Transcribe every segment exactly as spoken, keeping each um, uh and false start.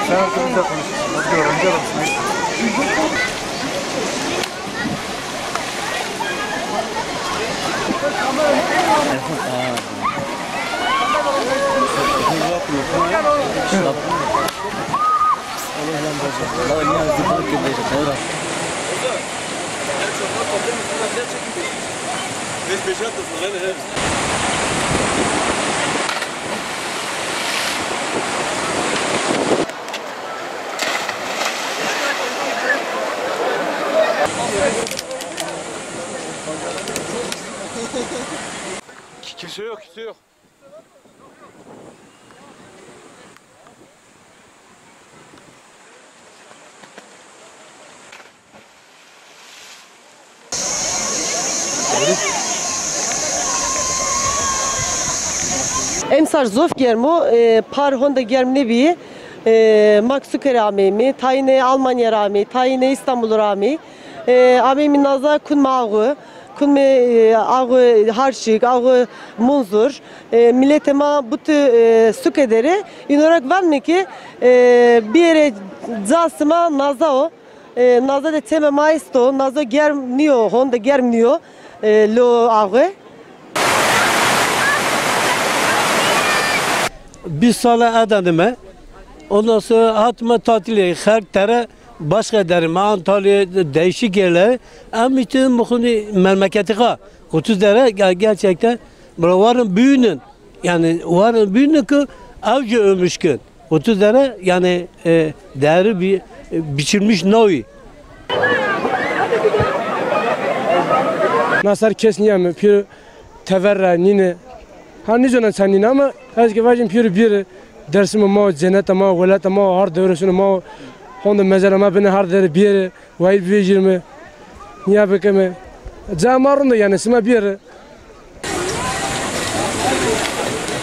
Sen önce konuş. Önce öğrenci arasında. Kimse yok, kimse yok. Emsal zof germ o, e, par honde germ nêbîyê. E, ma ke suke ra ameyîme, tayîne Almanya ra ameyî, tayîne Îstanbul ra ameyî. E, ameyîme naza kunme axwe, kunme, e, axwe Harşik, axwe Munzur. E, miletê ma butî, e, suke der ê. Îno ra ke vanîme ke, e, bîyerê ca sima naza o. E, naza de çemê ma esto, naza germ nîyo, honde germ nîyo, e, lo axwe. Bîst sale eda nîme. Ondan sonra hatime tatile, xelk tere başka derime, Antalya, değişik yerlere. Em işte muhuni memleketi ka, otuz dere ge-, gerçekten buraların büyüğünün. Yani var bir ki avcı ölmüşken. Otuz tane yani, e, değeri bir, e, biçilmiş navi. Na ser kes niyemi, pir teverra nini. Ha nizona sen nini ama ez ki vajim pir bir Dersim ma, cennet ma, welat ma, har devresun ma, honde mezar ma bine har der bir, vayir bir yirmi. Niye bekeme? Ca ma runda yani sima bir.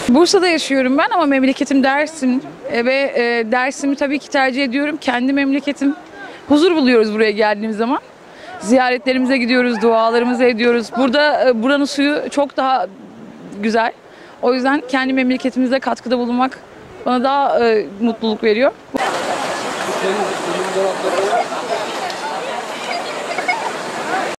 Bursa'da yaşıyorum ben ama memleketim Dersim. E, ve, e, Dersim'i tabii ki tercih ediyorum. Kendi memleketim. Huzur buluyoruz buraya geldiğimiz zaman. Ziyaretlerimize gidiyoruz, dualarımızı ediyoruz. Burada, e, buranın suyu çok daha güzel. O yüzden kendi memleketimize katkıda bulunmak bana daha, e, mutluluk veriyor.